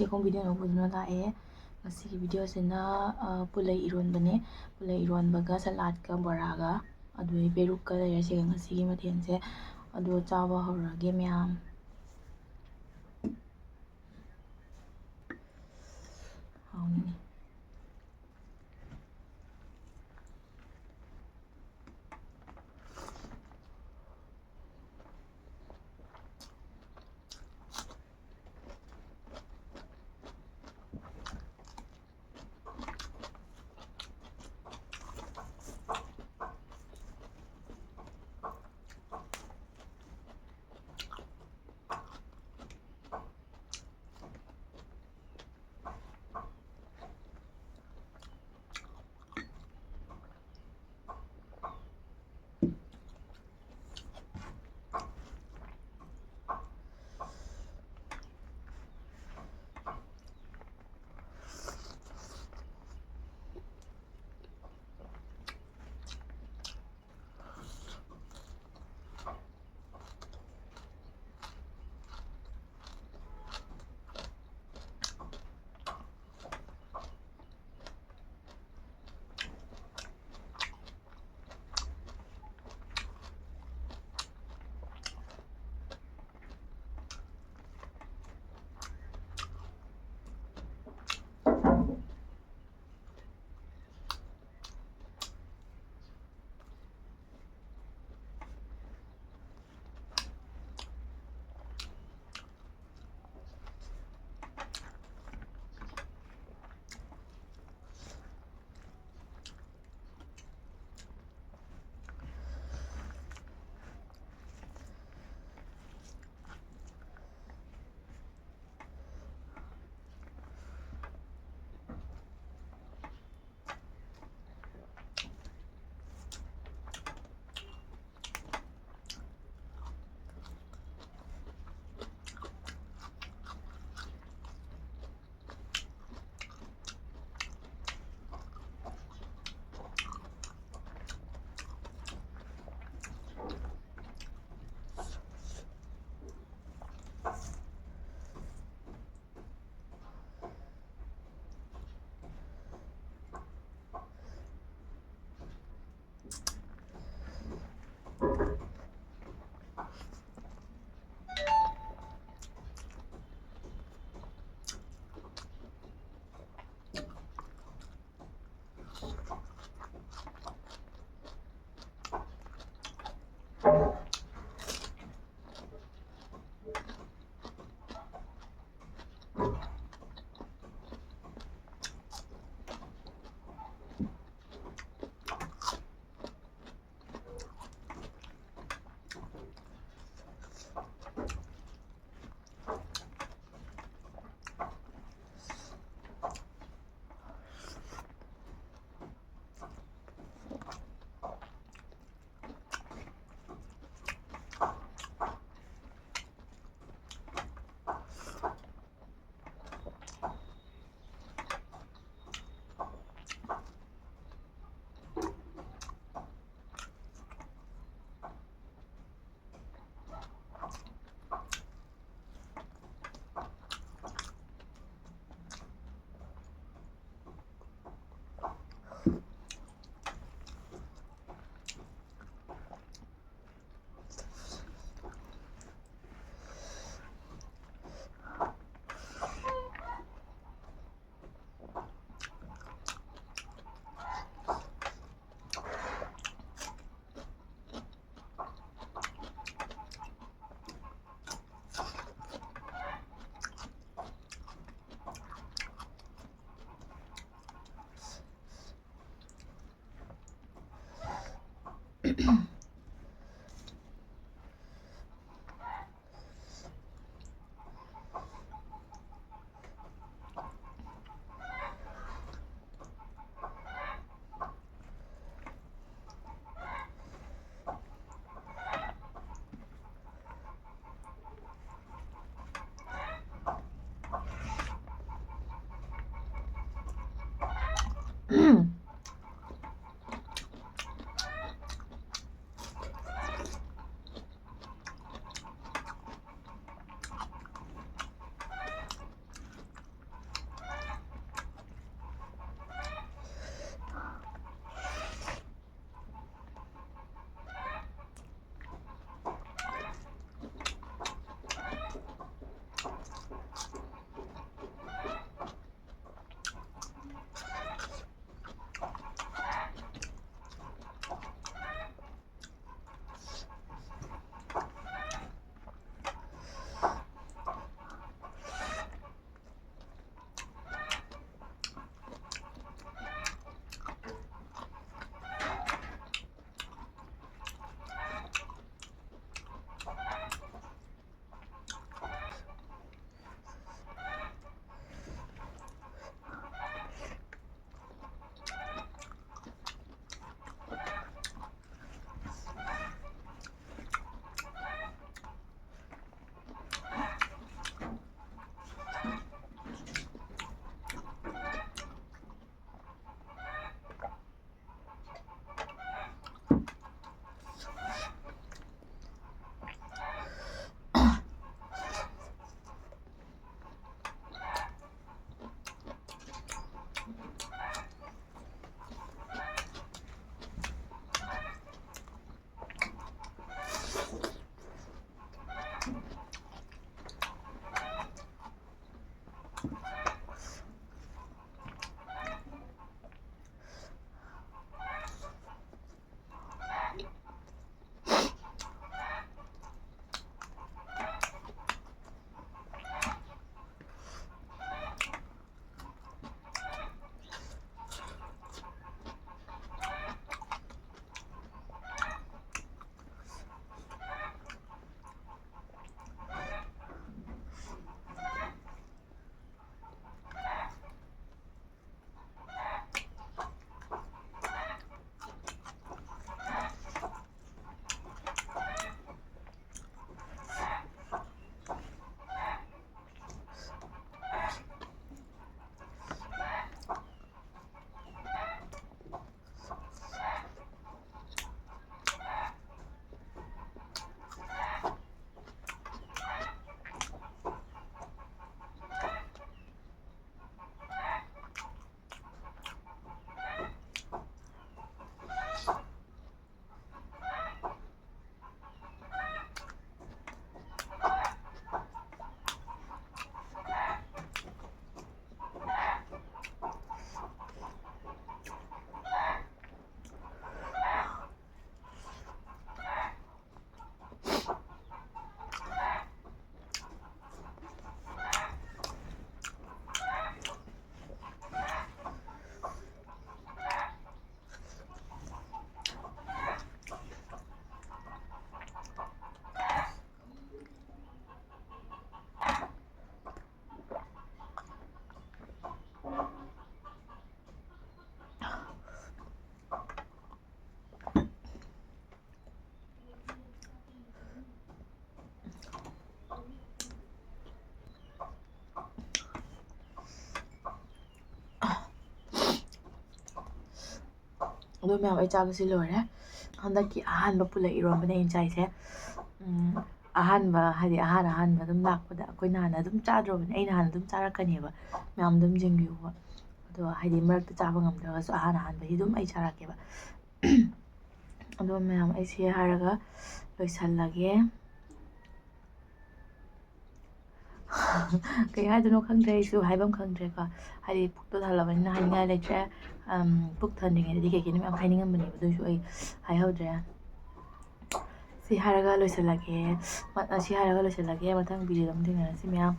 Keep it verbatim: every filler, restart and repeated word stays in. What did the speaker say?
ꯆꯦꯈꯣꯡ video ꯅꯧꯕꯗꯨꯅ ꯂꯥꯛꯑꯦ꯫ ꯉꯁꯤꯒꯤ videoꯁꯤꯅ, ꯑ, ꯄꯨꯂꯩ ꯏꯔꯣꯟꯕꯅꯦ꯫ ꯄꯨꯂꯩ ꯏꯔꯣꯟꯕꯒ ꯁꯂꯥꯗꯀ ꯕꯣꯔꯥꯒ ꯑꯗꯨꯗꯩ ꯄꯦꯔꯨꯛꯀ ꯂꯩꯔꯦ꯫ ꯁꯤꯒ ꯉꯁꯤꯒꯤ ꯃꯊꯦꯜꯁꯦ꯫ ꯑꯗꯣ ꯆꯥꯕ ꯍꯧꯔꯒꯦ ꯃꯌꯥꯝ꯫ ꯍꯥꯎꯅꯤꯅꯦ꯫ ꯑꯗꯣ ꯃꯌꯥꯝ, ꯑꯩ ꯆꯥꯕꯁꯤ ꯂꯣꯏꯔꯦ꯫ ꯍꯟꯗꯛꯀꯤ ꯑꯍꯥꯟꯕ ꯄꯨꯜꯂꯛ ꯏꯔꯣꯝꯕꯅꯦ ꯑꯩꯅ ꯆꯥꯏꯁꯦ꯫ ꯎꯝ, ꯑꯍꯥꯟꯕ ꯍꯥꯏꯗꯤ ꯑꯍꯥꯟ ꯑꯍꯥꯟꯕ ꯑꯗꯨꯝ ꯂꯥꯛꯄꯗ ꯑꯩꯈꯣꯏꯅ ꯍꯥꯟꯅ ꯑꯗꯨꯝ ꯆꯥꯗ꯭ꯔꯣꯕꯅꯦ, ꯑꯩꯅ ꯍꯥꯟꯅ ꯑꯗꯨꯝ ꯆꯥꯔꯛꯀꯅꯦꯕ꯫ ꯃꯌꯥꯝ ꯑꯗꯨꯝ ꯌꯦꯡꯕꯤꯌꯨꯕ꯫ ꯑꯗꯣ ꯍꯥꯏꯗꯤ ꯃꯔꯛꯇ ꯆꯥꯕ ꯉꯝꯗ꯭ꯔꯒꯁꯨ ꯑꯍꯥꯟ ꯑꯍꯥꯟꯕꯒꯤ ꯑꯗꯨꯝ ꯑꯩ ꯆꯥꯔꯛꯀꯦꯕ꯫ ꯑꯗꯣ ꯃꯌꯥꯝ, ꯑꯩ ꯁꯤ ꯍꯥꯏꯔꯒ ꯂꯣꯏꯁꯜꯂꯒꯦ꯫ ꯀꯩ ꯍꯥꯏꯗꯣꯏꯅꯣ ꯈꯪꯗ꯭ꯔꯦ, ꯑꯩꯁꯨ ꯍꯥꯏꯐꯝ ꯈꯪꯗ꯭ꯔꯦꯀꯣ꯫ ꯍꯥꯏꯗꯤ ꯄꯨꯛꯇꯣ ꯊꯜꯂꯕꯅꯤꯅ ꯍꯥꯏꯅꯤꯡꯉꯥꯏ ꯂꯩꯇ꯭ꯔꯦ꯫ ꯑꯝ, ꯄꯨꯛ ꯊꯟꯗ꯭ꯔꯤꯉꯩꯗꯗꯤ ꯀꯩ ꯀꯩꯅꯣ ꯃꯌꯥꯝ ꯍꯥꯏꯅꯤꯡꯉꯝꯕꯅꯦꯕ, ꯑꯗꯨꯁꯨ ꯑꯩ ꯍꯥꯏꯍꯧꯗ꯭ꯔꯦ꯫ ꯁꯤ ꯍꯥꯏꯔꯒ ꯂꯣꯏꯁꯤꯜꯂꯒꯦ꯫ ꯃ-, ꯁꯤ ꯍꯥꯏꯔꯒ ꯂꯣꯏꯁꯤꯜꯂꯒꯦ꯫ ꯃꯊꯪ video ꯗ ꯑꯃꯨꯛ ꯊꯦꯡꯅꯔꯁꯤ ꯃꯌꯥꯝ꯫